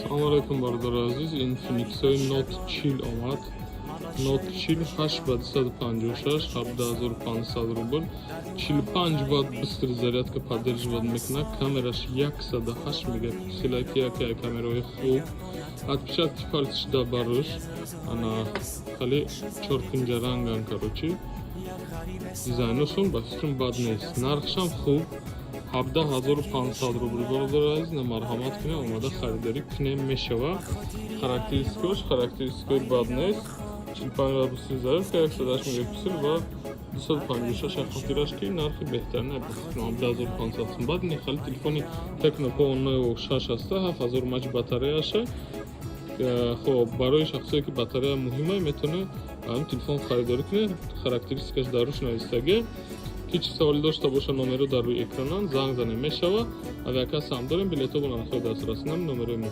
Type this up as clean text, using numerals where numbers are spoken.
Салому алайкум, бародари азиз. Infinix Note 40 омад. Note 40 8 ба 256, 17 500 рубл. 45 ватт быстрый зарядка поддерживать мекунад. Камераш 108 мегапиксел, ки яке камераҳои хуб. Отпечатки пальцаш да баруш. Ана хеле чоркунҷа ранган, короче. Дизайношон ба фикрам бад нест. Нархшам хуб. 17 500 рубл, бародари азиз, на марҳамат кунем, омада харидорӣ кунем, мешава. Характеристикаош, характеристикаи бад нест. 45 ватт быстрый зарядка, 108 мегапиксел ва 256. Хотираш ки нархи беҳтарин ба фикрам 17 500 сум. Баъд ин хеле телефони Tecno Pova Neo 6 аста, 7000 мАч батареяша. Хоб, барои шахсое ки батарея муҳима, метавонед ҳамин телефон харидорӣ кунед. Характеристикаш дар руш навистагӣ. Ки чӣ саволе дошта боша, номеро дар рӯи экрананд, занг занем, мешава. Авиакасса ҳам дорем, билетҳо бо нархҳои дастрасӣ, номерои мо.